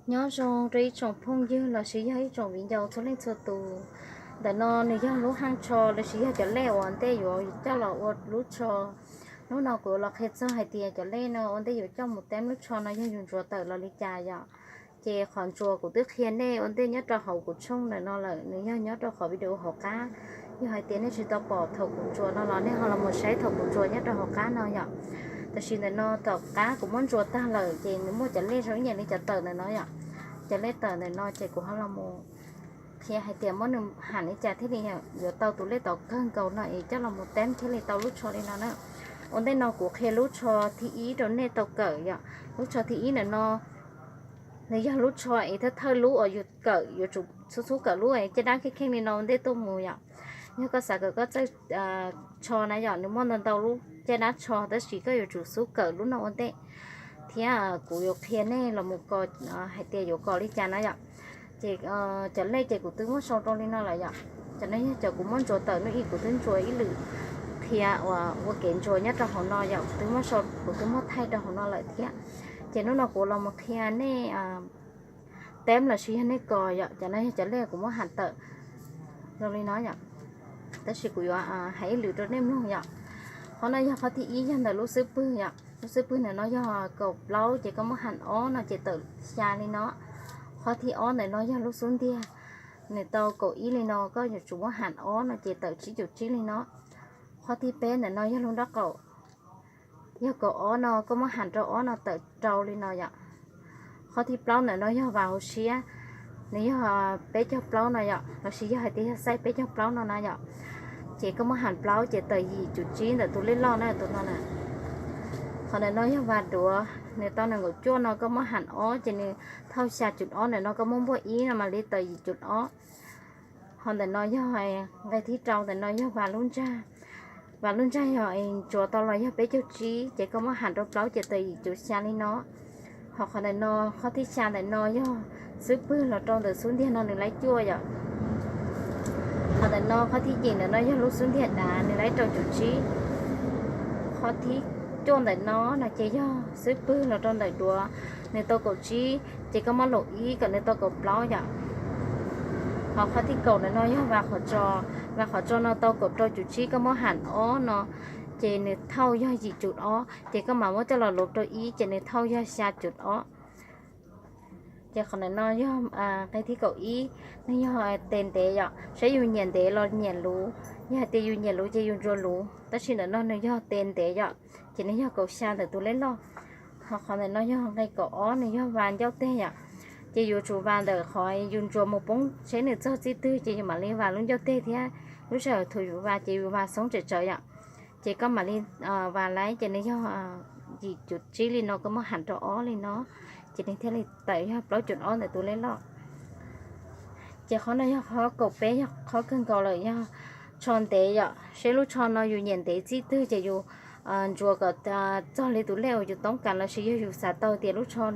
Nyob zoo rau ib tsoom phooj ywg los sis yog ib tsoom viv ncaus txhua leej txhua tus. Ntawm no nws yog lub haaj tsho los sis yog cov lej uas ntej yuav coj los ua lub tsho. Hnub no kuv los qhia txog hais tias cov lej no ua ntej yuav coj mus teeb lub tsho no yog yus ntsuas tawm los li cas yom. Ces qhov ntsuas kuv twb qhia nej ua ntej nyob rau hauv kuv tshooj ntawm no lawm, nws yog nyob rau qhov video hauv qab. Yog hais tias nej tsis tau pom thaum kuv ntsuas no los nej ho los mus saib thaum kuv ntsuas nyob rau hauv qab no yom. Tam sim ntawm no tom qab kuv muab ntsuas tag lawm ces nws muaj cov lej zoo ib yam li cov tawm ntawm no yom. Cov lej tawm ntawm no ces kuv ho los mus qhia hais tias muab nws ham li cas thiaj li yuav tau tus lej tau kawg nkaus no es coj los mus teeb thiaj li tau lub tsho li no na. Ua ntej no kuv qhia lub tsho thib ib rau nej tau kawm yom. Lub tsho thib ib ntawm no nws yog lub tsho es thawj thawj lub uas yus kawm yuav tsum xub xub kawm lub caj dab kheej kheej li no ua ntej tuaj mus yom. Yog koj xav kawm koj txawj tsho na yom, nws muaj ntau ntau lub caj dab tsho tab sis koj yuav tsum xub kawm lub no ua ntej. Thiab kuv yuav qhia nej los mus kos hais tias yuav kos li cas na yom. Ces cov lej ces kuv twb muab sau rau li no lawm yom. Cov no yog cov kuv muab ntsuas tawm hnub ib, kuv twb ntsuas ib lwm qhia uas ua kev ntsuas nyob rau hauv no yom, kuv twb muab sau, kuv twb muab thaij rau hauv no lawm thiab. Ces hnub no kuv los mus qhia nej teeb los sis yog nej kos yom. Cov no yog cov lej kuv muab ham tawm zoo li no yom. Tab sis kuv yuav hais ib lwm rau nej mloog yom. Qhov no yog qhov thib ib yog ntawm lub xub pwg yom. Lub xub pwg ntawm no yog kaum plaub ces koj muab ham ob no ces tawm xya li no. Qhov thib ob ntawm no yog lub xub ntiag, nws tau kaum ib li no koj yuav tsum muab ham ob no ces tawm tsib cum tsib li no. Qhov thib peb ntawm no yog lub nraub qaum, yog kaum ob no koj muab ham rau ob no tawm rau li no yom. Qhov thib plaub ntawm no yog vas hauv siab, nws yog peb caug plaub no yom, los sis yog hais tias yog xaij peb caug plaub no na yom. Ces koj muab ham plaub ces tawm yim cum tsib ntawm tus lej loj na tus no na. Qhov ntawm no yog vas duav, nws tau nees nkaum cuaj no koj muab ham ob ces nws thauj xya cum ob, ntawm no koj muab npuaj ib no mam li tawm yim cum ob. Ho ntawm no yog nqe thib rau, ntawm no yog vas lub ntsag. Vas lub ntsag yog ntsuas tau los yog peb caug tsib ces koj muab ham rau plaub ces tawm yim cum xya li no. Ho qhov ntawm no, qhov thib xya ntawm no yog xub pwg los rau ntawm xub ntiag no nws laib cuaj yom. Qhov ntawm no qhov thib yim ntawm no yog lub xub ntiag dav nws laib rau cum tsib. Qhov thib cuaj ntawm no no ces yog xub pwg los rau ntawm duav, nws tau kaum tsib ces koj muab luam ib kom nws tau kaum plaub yom. Ho qhov thib kaum ntawm no yog vas qhov tso, vas qhov tso no tau kaum rau cum tsib koj muab ham ob no ces nws thauj yog yim cum ob ces koj mam muab coj los luv rau ib ces nws thauj yog xya cum ob. Ces qhov ntawm no yog nqe thib kaum ib, nws yog tes ntev yom, saib yus nyiam ntev los nyiam luv. Yog hais tias yus nyiam luv ces yus ntsuas luv, tab sis ntawm no nws yog tes ntev yom, ces nws yog kaum xya ntawm tus lej loj. Ho qhov ntawm no yog nqe kaum ob, nws yog vas ncauj teg yom. Ces yuav tsum vas ntawm qhov yus ntsuas mus poob seb nws txog txij twg ces yus mam li vas lub ncauj teg thiab. Lub sij hawm thaum yus vas ces yus vas xoob tsem tsawv yom. Ces koj mam li vas laib ces nws yog yim cum tsib li no koj muab ham rau ob li no, ces nws thiaj li tawm yog plaub cum ob ntawm tus lej loj. Ces qhov no yog qhov kaum peb, yog qhov kawg nkaus lawm, yog tsho ntev yom. Seb lub tsho no yus nyiam ntev txij twg ces yus ntsuas kom txog li tus lej uas yus toob kas los sis yog yus xav tau tias lub tsho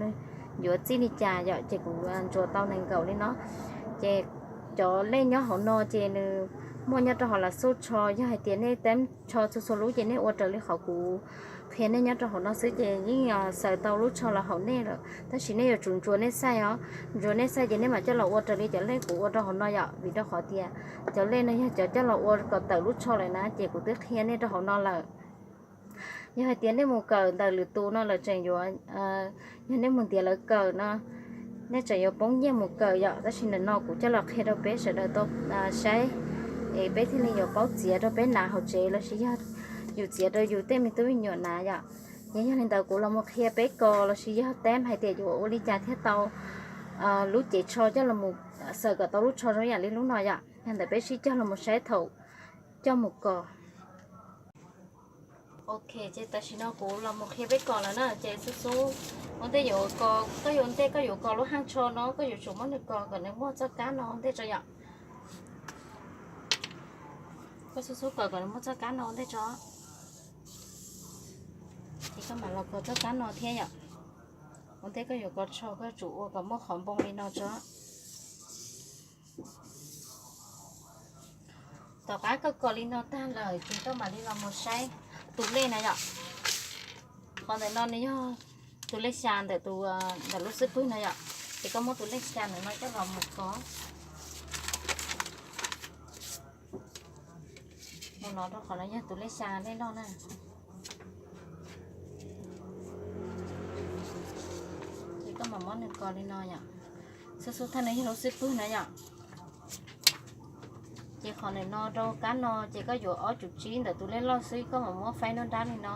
yuav txij li cas yom, ces kuv ntsuas tau nees nkaum li no. Ces cov lej nyob hauv no ces nws muaj nyob rau hauv las xuj tsho, yog hais tias nej teeb tsho txhua txhua lub ces nej ua raws li qhov kuv qhia nej nyob rau hauv no xwb ces yeej xaws tau lub tsho los haum nej lawm, tab sis nej yuav tsum ntsuas nej xaij os. Ntsuas nej xaij ces nej mam coj los ua raws li cov lej kuv ua rau hauv no yom, vim rau qhov tias cov lej no yog cov coj los ua kom tawm lub tsho lawm na, ces kuv twb qhia nej rau hauv no lawm. Yog hais tias nej mus kawm ntawm lwm tus no lawv tseem yuav, yog nej mus ntiav lawv kawm no, nej tseem yuav poob nyiaj mus kawm yom, tab sis ntawm no kuv coj los qhia rau peb sawv daws tau saib, es peb thiaj li yuav paub txiav rau peb hnav hauv tsev los sis yog yus txiav rau yus tej me tub me nyuam hnav yom. Ces yog li ntawd kuv los mus qhia peb kos los sis yog teeb hais tias yuav ua li cas thiaj tau lub cev tsho coj los mus xaws kom tau lub tsho zoo yam li lub no yom. Yog ntawd peb sib cog los mus saib thaum coj mus kos. Ok, ces tam sim no kuv los mus qhia peb kos lawm na, ces xub xub ua ntej yuav kos, koj yuav ntej koj yuav kos lub haaj tsho no koj yuav tsum muab nws kos kom nws muaj txoj kab no ua ntej tso yom. Koj xub xub kos kom nws muaj txoj kab no ua ntej tso. Ces koj mam los kos txoj kab no thiab yom. Ua ntej koj yuav kos tsho koj yuav tsum ua kom muaj qhov npoo li no tso. Tom qab koj kos li no tag lawm ces koj mam li los mus saib tus lej na yom. Qhov ntawm no nws yog tus lej xya ntawm tus, ntawm lub xub pwg no yom. Ces koj muab tus lej xya ntawm no coj los mus kos. Mus no rau qhov no yog tus lej xya lej loj na. Ces koj mam muab nws kos li no yom. Xub xub thawj no yog lub xub pwg na yom. Ces qhov ntawm no rau kab no ces koj yuav ob cum tsib ntawm tus lej loj xwb, koj mam muab faib nruab nrab li no.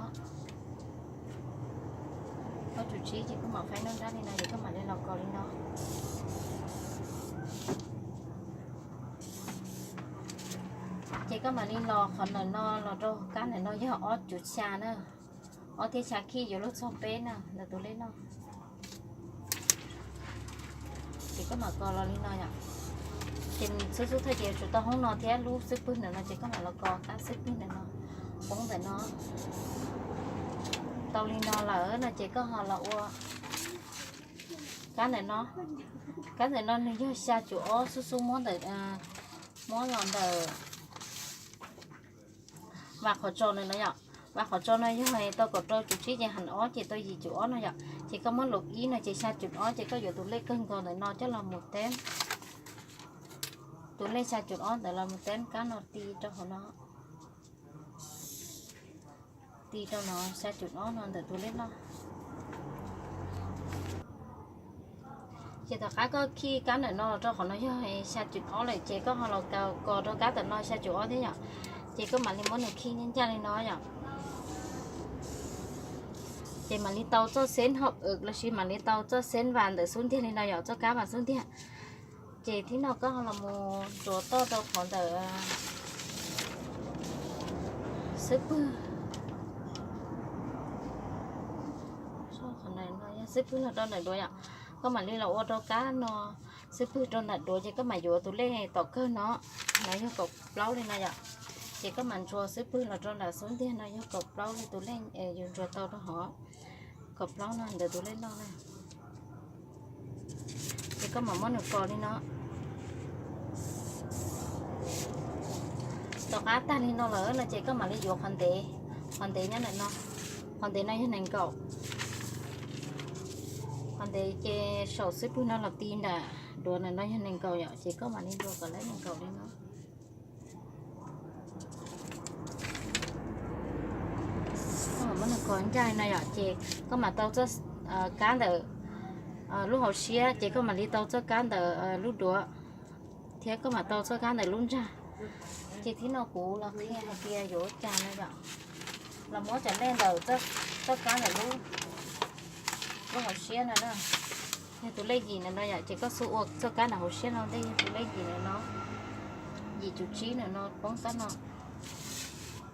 Ob cum tsib ces koj mam faib nruab nrab li no ces koj mam li los kos li no. Ces koj mam li los qhov ntawm no los rau kab ntawm no yog ob cum xya na. Ob thiab xya khij yuav luag txog peb na ntawm tus lej loj. Ces koj mam kos los li no yom. Ces xub xub thawj ces yuav tsum tau hoob no thiab lub xub pwg ntawm no ces koj mam los kos kab xub pwg ntawm no, poob ntawm no. Tau li no lawm no ces koj ho los ua kab ntawm no. Kab ntawm no nws yog xya cum ob xub xub muab ntawm, muab los ntawm vas qhov tso no no yom. Vas qhov tso no yog tau kaum rau cum tsib ces heev ob ces tau yim cum ob no yom. Ces koj muab lus ib no ces xya cum ob ces koj yuav tus lej kawg nkaus ntawm no coj los mus teb. Tus lej xya cum ob ntawd los mus teb kab no ti rau hauv no. Ti rau no xya cum ob no ntawm tus lej loj. Ces tom qab koj khij kab ntawm no los rau qhov no yog xya cum ob lawm ces koj ho los kos rau kab ntawm no xya cum ob thiab yom. Ces koj mam li muab nws khij ncaj ncaj li no yom. Ces mam li tau txoj xeb hauv lossis mam li tau txoj xeb vas ntawm xub ntiag li no yom, txoj kab vas xub ntiag. Ces thib no koj ho los mus ntsuas toj rau qhov ntawm xub pwg. Xub pwg los rau ntawm duav yom. Koj mam li los ua rau kab no, xub pwg rau ntawm duav ces koj mam yuav tus lej tom kawg no, no yog kaum plaub li no yom. Ces koj mam ntsuas xub pwg los rau ntawm xub ntiag no yog kaum plaub li, tus lej yus ntsuas tau rau hov kaum plaub no ntawm tus lej loj na. Ces koj mam muab nws kos li no. Tom qab tag li no lawm no ces koj mam li yuav qhov ntev, qhov ntev nyob ntawm no, qhov ntev no yog nees nkaum. Qhov ntev ces saum xub pwg no los ti nram duav ntawm no yog nees nkaum yom, ces koj mam li ntsuas kom lawv nees nkaum li no. Muab nws kos ncaj li no yom, ces koj mam tau txoj kab ntawm lub hauv siab, ces koj mam li tau txoj kab ntawm lub duav, thiab koj mam tau txoj kab ntawm lub ntsag. Ces thib no kuv los qhia hais tias yuav ua cas no yom, los muab cov lej ntawm txoj kab ntawm lub hauv siab no na, yog tus lej yim ntawm no yom, ces koj xub ua txoj kab ntawm hauv siab no ntej yog tus lej yim ntawm no, yim cum tsib ntawm no poob kab no.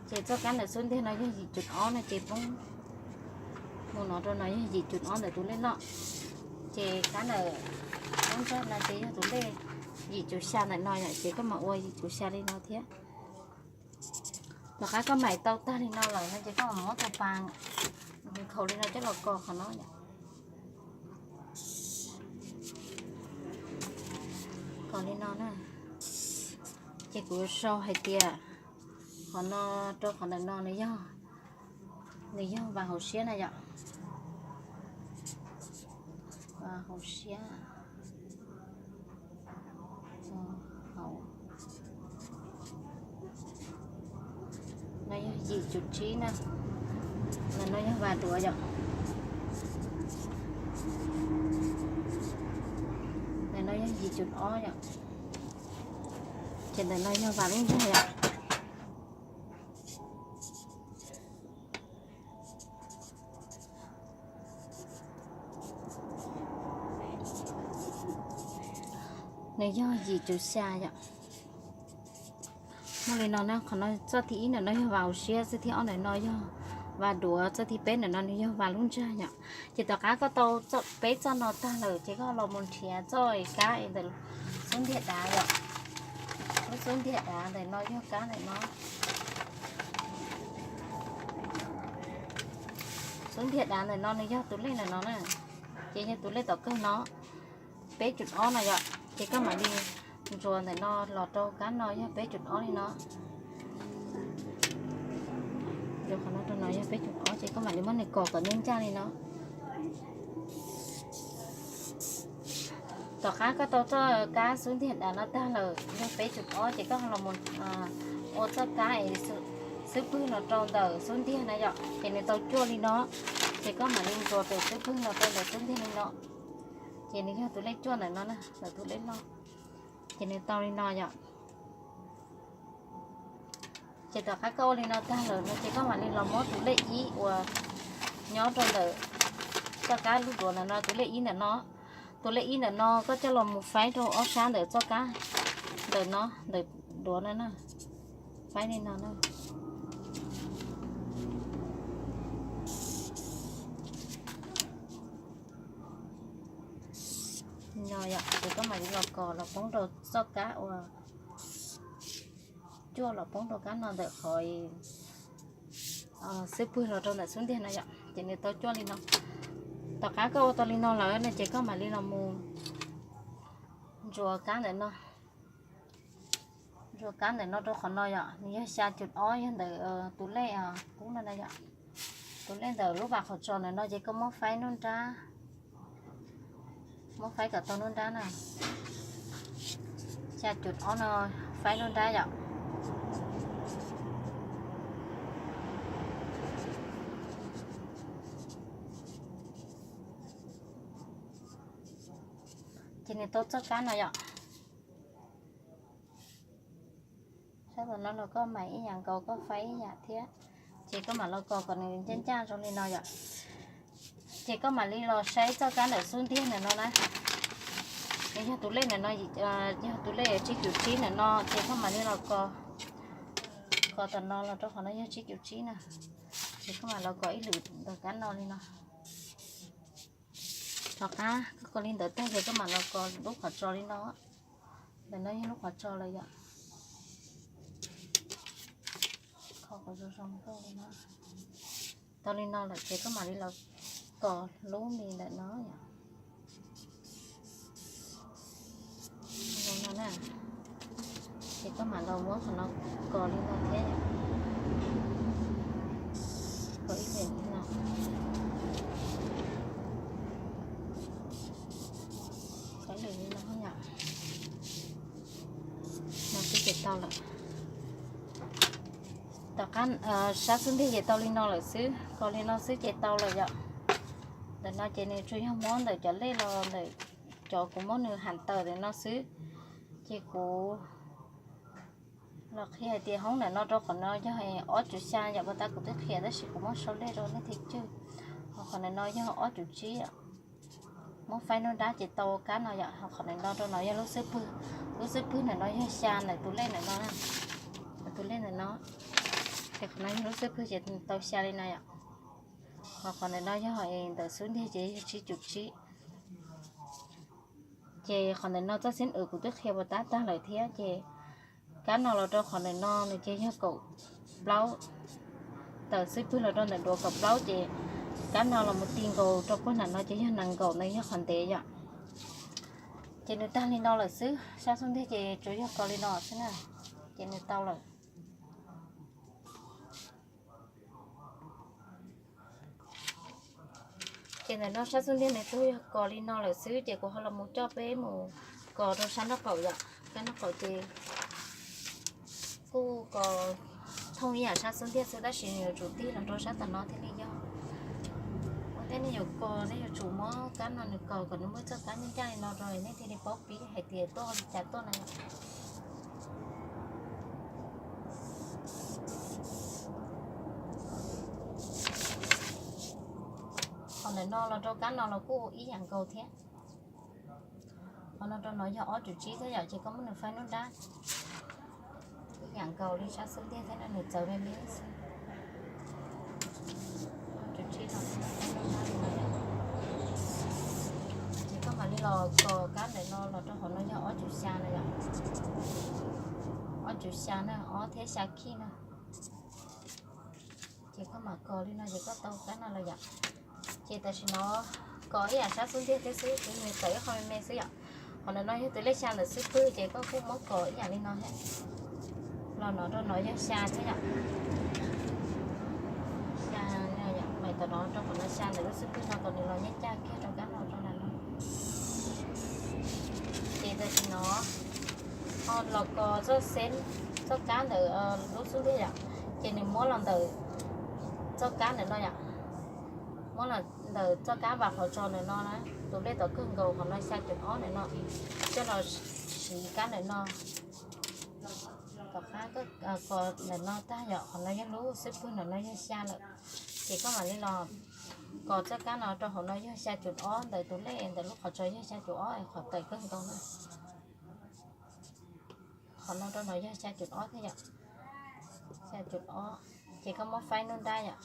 Ces txoj kab ntawm xub ntiag no yog yim cum ob no ces poob mus no rau no yog yim cum ob ntawm tus lej loj. Ces kab ntawm lub ntsag no ces yog tus lej yim cum xya ntawm no yom, ces koj mam ua yim cum xya li no thiab. Tom qab koj mam tau tag li no lawm no ces koj mam muab tus pas nkhaus li no coj los kos qhov no yom. Kos li no na. Ces kuv sau hais tias qhov no rau qhov ntawm no nws yog, nws yog vas hauv siab na yom. Vas hauv siab. No yog yim cum tsib na. Ntawm no yog vas duav yom. Ntawm no yog yim cum ob yom. Ces ntawm no yog vas lub ntsag yom. Nws yog yim cum xya yom. Muaj li no na, qhov no txoj thib ib ntawm no yog vas hauv siab, txoj thib ob ntawm no yog vas duav, txoj thib peb ntawm no nws yog vas lub ntsag yom. Ces tom qab koj tau peb txoj no tag lawm ces koj los mus nrhiav txoj kab ntawm xub ntiag dav yom. Lub xub ntiag dav ntawm no yog kab ntawm no. Xub ntiag dav ntawm no nws yog tus lej ntawm no na, ces yog tus lej tom kawg no, peb cum ob no yom. Ces koj mam li ntsuas ntawm no los rau kab no yog peb cum ob li no. Ntsuas qhov no rau no yog peb cum ob ces koj mam li muab nws kos kom ncaj ncaj li no. Tom qab koj tau txoj kab xub ntiag dav no tag lawm, yog peb cum ob ces koj los mus ua txoj kab es xwb pwg los rau ntawm xub ntiag na yom, ces nws tau cuaj li no, ces koj mam li ntsuas tus xwb pwg los rau ntawm xub ntiag li no, ces nws yog tus lej cuaj ntawm no na, ntawm tus lej loj, ces nws tau li no yom. Ces tom qab koj ua li no tag lawm no ces koj mam li los muab tus lej ib uas nyob rau ntawm txoj kab lub duav ntawm no, tus lej ib ntawm no, tus lej ib ntawm no koj coj los mus faib rau ob sab ntawm txoj kab ntawm no, ntawm duav no na, faib li no na. No yom, ces koj mam li los kos los poob rau txoj kab uas cuaj los poob rau kab no ntawm qhov xwb pwg los rau ntawm xub ntiag no yom, ces nws tau cuaj li no. Tom qab koj ua tau li no lawm no ces koj mam li los mus ntsuas kab ntawm no, ntsuas kab ntawm no rau qhov no yom, nws yog xya cum ob, yog ntawm tus lej qub no na yom. Tus lej ntawm lub vas qhov tsos ntawm no ces koj muab faib nruab nrab, muab faib kom tau nruab nrab na. Xya cum ob no faib nruab nrab yom. Ces nws tau txoj kab no yom. Sab tom no los koj mam ib yam nkaus, koj faib ib yam thiab. Ces koj mam los kos kom nws ncaj ncaj zoo li no yom. Ces koj mam li los saib txoj kab ntawm xub ntiag ntawm no na. Nws yog tus lej ntawm no, yog tus lej tsib cum tsib ntawm no ces koj mam li los kos, kos tom no los rau qhov no yog tsib cum tsib na. Ces koj mam los kos ib lwm ntawm kab no li no. Tom qab koj kos li ntawd tag ces koj mam los kos lub qhov tsos li no. Ntawm no yog lub qhov tsos lawm yom. Kho kom zoo zoo nkauj li no. Tau li no lawm ces koj mam li los kos lub mis ntawm no yom. Zoo no na. Ces koj mam los muab qhov no kos li no thiab yom. Kos ib lwm li no. Kos ib lwm li no yom. No xwb ces tau lawm. Tom qab sab xub ntiag ces tau li no lawm xwb, kos li no xwb ces tau lawm yom. Ntawm no ces nws tsuas yog muab ntawm cov lej los ntawm cov kuv muab nws ham tawm ntawm no xwb. Ces kuv los qhia hais tias hoob ntawm no rau qhov no yog ob cum xya yom, puas tab kuv twb qhia tab sis kuv muab sau lej rau nej thiaj cwj. Ho qhov ntawm no yog ob cum tsib, muab faib nruab nrab ces tau kab no yom. Ho qhov ntawm no rau no yog lub xwb pwg, lub xwb pwg ntawm no yog xya ntawm tus lej ntawm no, tus lej ntawm no. Ces qhov no yog lub xwb pwg ces tau xya li no yom. Ho qhov ntawm no yog ntawm xub ntiag ces yog tsib cum tsib. Ces qhov ntawm no txoj xib uas kuv twb qhia puas tab tag lawm thiab ces kab no los rau qhov ntawm no nws ces yog kaum plaub, tawm xwb pwg los rau ntawm duav kaum plaub ces kab no los mus ti nkaus rau puag nram no ces yog nees nkaum, nws yog qhov ntev yom. Ces nws tag li no lawm xwb, sab xub ntiag ces tsuas yog kos li no xwb na, ces nws tau lawm. Ces ntawm no sab xub ntiag nws tsuas yog kos li no lawm xwb ces kuv ho los mus coj peb mus kos rau sab nraub qaum yom. Sab nraub qaum ces kuj kos thooj ib yam sab xub ntiag xwb tab sis nws yuav tsum tig los rau sab tom no thiaj li yog. Ua ntej nej yuav kos nej yuav tsum muab kab no nws kos kom nws muaj txoj kab ncaj ncaj li no rau nej thiaj li paub pib hais tias tuaj li cas tuaj na. Qhov ntawm no los rau kab no los kuj ib yam nkaus thiab. Qhov no rau no yog ob cum tsib thiab yom, ces koj muab nws faib nruab nrab ib yam nkaus li sab xub ntiag thiab no nws txawv me me xwb. Ces koj mam li los kos kab ntawm no los rau qhov no yog ob cum xya na yom. Ob cum xya na, ob thiab xya khij na. Ces koj mam kos li no ces koj tau kab no lawm yom. Ces tam sim no kos ib yam sab xub ntiag thiab xwb, nws txawv ib qho me me xwb yom. Qhov ntawm no yog tus lej xya ntawm xwb pwg ces koj kuj muab kos ib yam li no thiab. Los no rau no yog xya thiab yom. Xya, mam tom no rau qhov no xya ntawm lub xwb pwg no kom nws los ncaj ncaj kiag rau kab no rau ntawm no. Los kos txoj xeeb, txoj kab ntawm lub xub ntiag yom, ces nws muab los ntawm txoj kab ntawm no yom, muab los ntawm txoj kab vas qhov tso ntawm no na, tus lej tom kawg nkaus qhov no xya cum ob ntawm no, coj los siv kab ntawm no. Tom qab kos ntawm no tag yom, qhov no yog lub xub pwg ntawm no yog xya lawm, ces koj mam li los kos txoj kab no rau hauv no yog xya cum ob, ntawm tus lej ntawm lub qhov tso yog xya cum ob es qhov tawm kawg nkaus na. Qhov no rau no yog xya cum ob thiab yom, xya cum ob, ces koj muab faib nruab nrab yom.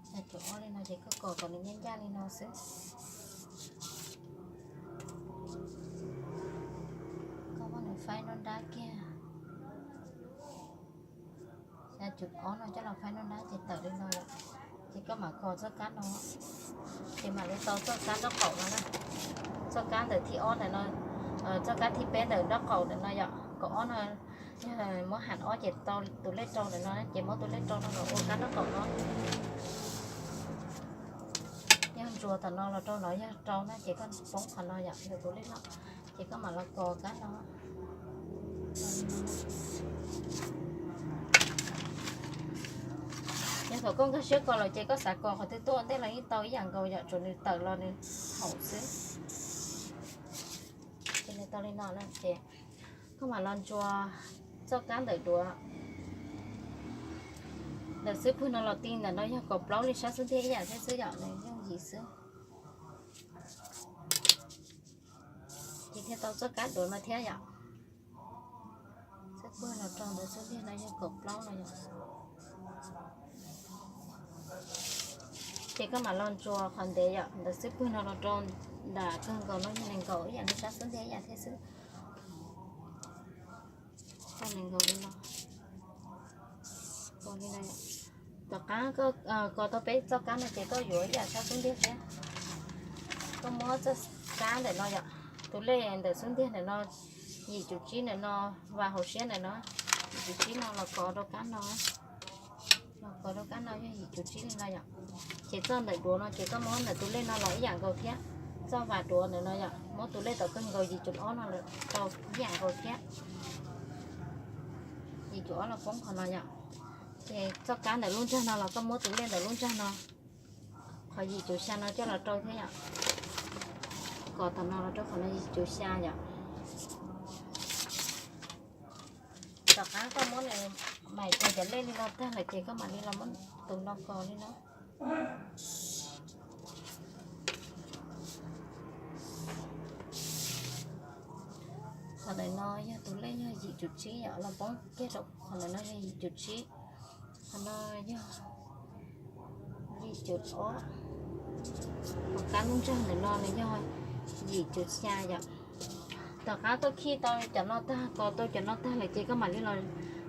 Xya cum ob li no ces koj kos kom nws ncaj ncaj li no xwb. Koj muab nws faib nruab nrab kiag. Xya cum ob no coj los faib nruab nrab ces tawm li no lawm. Ces koj mam kos txoj kab no, ces mam li tau txoj kab nraub qaum no na. Txoj kab ntawm thib ob ntawm no, txoj kab thib peb ntawm nraub qaum ntawm no yom, kaum ob no, yog muab ham ob ces tau tus lej rau ntawm no, ces muab tus lej rau no los ua kab nraub qaum no. Yog ntsuas tom no los rau no yog rau na, ces koj poob qhov no yom, tus lej no, ces koj mam los kos kab no. Yog thaum koj nkag siab kos lawm ces koj xav kos qhov twg tuaj ua ntej los yeej tau ib yam nkaus yom, tsuas nws tawm los nws haum xwb. Ces nws tau li no na ces koj mam los ntsuas txoj kab ntawm duav, ntawm xub pwg no los ti ntawm no yog kaum plaub li sab xub ntiag ib yam thiab xwb yom, nws yooj yim xwb. Ces thiaj tau txoj kab duav no thiab yom. Xub pwg no rau ntawm xub ntiag no yog kaum plaub no yom. Ces koj mam los ntsuas qhov ntev yom, ntawm xub pwg no los rau nram kawg nkaus no yog nees nkaum ib yam li sab xub ntiag ib yam thiab xwb. Nees nkaum li no. Tom qab kos tau peb txoj kab no ces koj yuav ib yam sab xub ntiag thiab. Koj muab txoj kab ntawm no yom, tus lej ntawm xub ntiag ntawm no, yim cum tsib ntawm no, vas hauv siab ntawm no, yim cum tsib no los kos rau kab no. Los kos rau kab no yog yim cum tsib li no yom. Ces txoj ntawm duav no ces koj muab ntawm tus lej no los ib yam nkaus thiab. Txoj vas duav ntawm no yom, muab tus lej tom kawg nkaus yim cum ob no los rau ib yam nkaus thiab. Yim cum ob los poob qhov no yom. Ces txoj kab ntawm lub ntsag no los koj muab tus lej ntawm lub ntsag no, qhov yim cum xya no coj los rau thiab yom. Kos tom no los rau qhov no yim cum xya yom. Tom qab koj muab nws maim cov lej li no tag lawm ces koj mam li los muab tus no kos li no. Qhov ntawm no yog tus lej yog yim cum tsib yom, los poob kiag rau qhov ntawm no yog yim cum tsib, qhov no yog yim cum ob, qhov kab lub ntsag ntawm no nws yog yim cum xya yom. Tom qab koj khij tau cov no tag, kos tau cov no tag lawm ces koj mam li los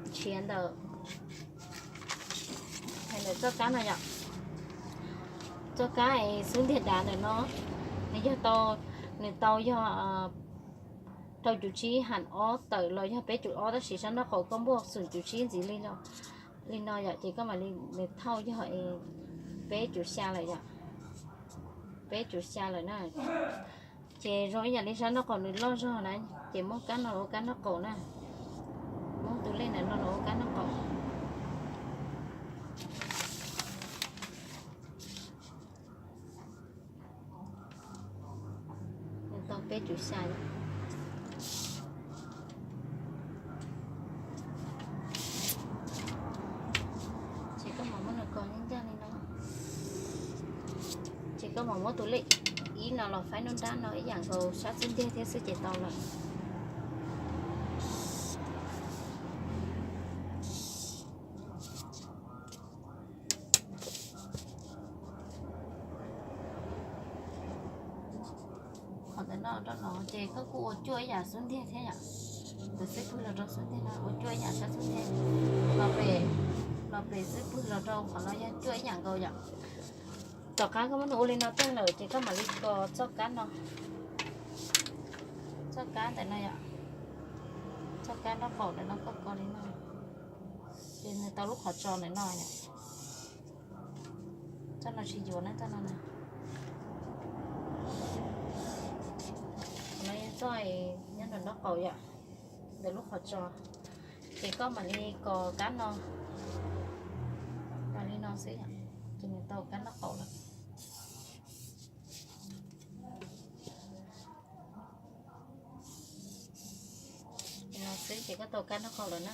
nrhiav ntawm, ntawm txoj kab no yom. Txoj kab es xub ntiag dav ntawm no, nws yog tau, nws tau yog rau cum tsib ham ob tawm los yog peb cum ob, tab sis sab nraub qaum koj npuaj xum cum tsib ntxiv li no yom, ces koj mam li, nws thauj yog peb cum xya lawm yom, peb cum xya lawm na. Ces zoo ib yam li sab nraub qaum nws loj zog na, ces muab kab no los ua kab nraub qaum na, muab tus lej ntawm no los ua kab nraub qaum. Nws tau peb cum xya lawm. Ces koj mam muab nws kos ncaj ncaj li no. Ces koj mam muab tus lej ib no los faib nruab nrab no ib yam nkaus sab xub ntiag thiab xwb ces tau lawm. Qhov ntawm no rau no ces koj kuj ua cuaj ib yam xub ntiag thiab yom. Tus xub pwg los rau xub ntiag no ua cuaj ib yam sab xub ntiag. Los pem, los pem xub pwg los rau qhov no yog cuaj ib yam nkaus yom. Tom qab koj muab nws ua li no tag lawm ces koj mam li kos txoj kab no, txoj kab ntawm no yom, txoj kab nraub qaum ntawm no koj kos li no, ces nws tau lub qhov tso ntawm no yom. Txoj no tsis yuav na, txoj no na. Nyob nraum nraub qaum yom, ntawm lub qhov tsos. Ces koj mam li kos kab no, kos li no xwb yom, ces nws tau kab nraub qaum lawm. Li no xwb ces koj tau kab nraub qaum lawm na.